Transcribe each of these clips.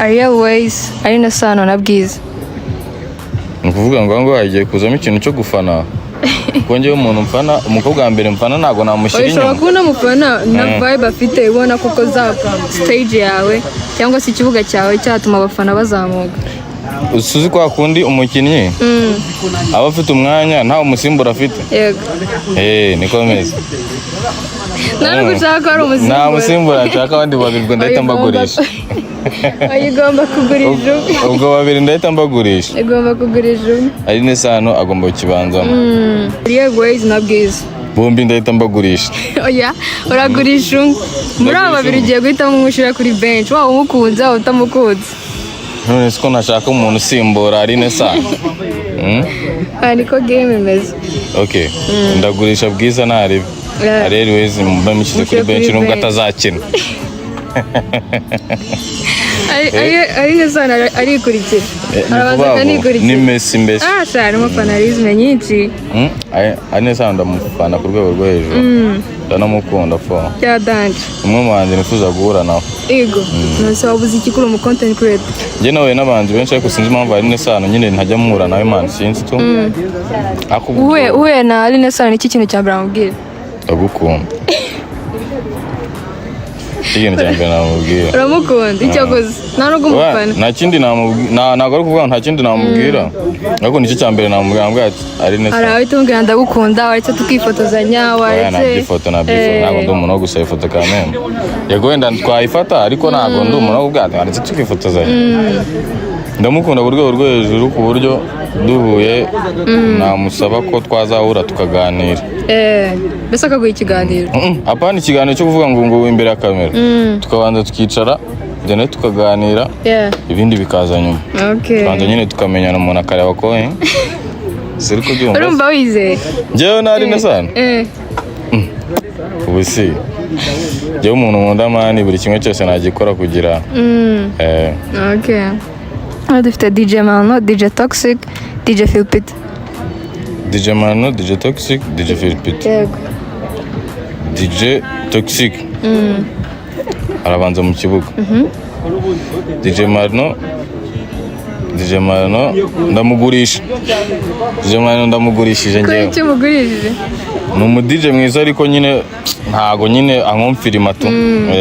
Ariel Wayz, Alyn Sano na Bwiza. Ni ukuvuga ngo aho ngaho hagiye kuzamo ikintu cyo gufana, kuko njyewe umuntu mfana, umukobwa wa mbere mfana, ntabwo namushyira Ushobora inyuma. kubona umufana na vibe afite, ubona koko za stage yawe cyangwa se ikibuga cyawe cyatuma abafana bazamuka. Usuzi kwa kundi umukinnyi aba afite umwanya nta umusimbura afite. Yego. Eh, niko bimeze. Nta nubwo ushaka ko ari umusimbura? Nta musimbura nshaka. Abandi babiri ubwo ndahita mbagurisha. Oya, igomba kugurisha umwe. Ubwo babiri ndahita mbagurisha. Igomba kugurisha umwe. Alyn Sano agomba kukibanzamo. Ariel Wayz na Bwiza. Bombi ndahita mbagurisha. Oya, uragurisha umwe muri aba babiri. Ugiye guhitamo umwe ushyira kuri bench, waba umukunze waba utamukunze. None siko ntashaka umuntu usimbura Alyn Sano? Aha niko game imeze. Ok, ndagurisha Bwiza ntaribe. Ariel Wayz mba mushyize kuri Mushyire kuri bench nubwo bench. atazakina. Alyn Sano arikurikira. Ni Arabanza vuba vuba. akanikurikira. Ni Messi mbese. Ah, sha, harimo fanatisme nyinshi. Alyn Sano ndamufana ku rwego rwo hejuru, ndanamukunda fo. Bya danger. Umwe mu bahanzi nifuza guhura nawe. Ego, nonese wabuze iki kuri umu content creator? Njye nahuye n'abahanzi benshi, ariko sinzi impamvu Alyn Sano nyine ntajya muhura nawe man, sinzi tu. Ariko ubwo Uhuye na Alyn Sano, niki kintu cya mbere wamubwira? Ndagukunda, icyo kintu cya mbere namubwira. Uramukunda icyo gusa, nta nubwo umufana? Nta kindi namubwira, ntabwo ari ukuvuga ngo nta kindi namubwira, ariko nicyo cya mbere namubwira. Namubwira ati Alyn Hari Sano. abahita umubwira ndagukunda, waretse tukifotozanya, Oya, waretse ntabyifoto, ntabyifoto. Ntabwo ndi umuntu wo gusaba ifoto kameme. Yego, wenda twayifata, ariko ntabwo ndi umuntu wo kuvuga ati waretse tukifotozanya. Ndamukunda ku rwego rwo hejuru, ku buryo duhuye namusaba ko twazahura tukaganira. Mbese akaguha ikiganiro? Apana ikiganiro cyo kuvuga ngo imbere ya kamera, tukabanza tukicara then tukaganira, ibindi bikaza nyuma. Tubanza nyine tukamenyana, umuntu akareba ko siri kubyumva. Urumva wizeye? Njyewe na Alyn Sano? Eh. Ubu si njyewe umuntu nkunda man, buri kimwe cyose nagikora kugira Okay, hano dufite DJ Mano, DJ Toxic, DJ Philpit. DJ Mano, DJ Toxic, DJ Philpit. Yego. DJ Toxic arabanza mu kibuga. DJ Mano, DJ Mano ndamugurisha. DJ Mano ndamugurishije. Kubera Njyewe icyo umugurishije? Ni umu DJ mwiza, ariko nyine ntago nyine ankomfirima tu.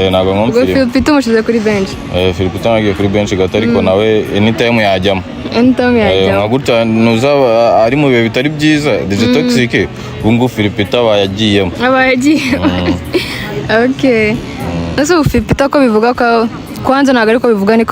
Ntago Ubwo ankomfirima. Philpit umushyize kuri bench. Philpit agiye kuri bench gato, ariko nawe anytime yajyamo. Anytime yajyamo. Nka gutya ntuzaba ari mu bihe bitari byiza DJ Toxic, ubu ngubu Philpit aba yagiyemo. Aba yagiye, okay. Ese ubu Philpit ko bivuga ko kwanza ntabwo ariko bivuga niko?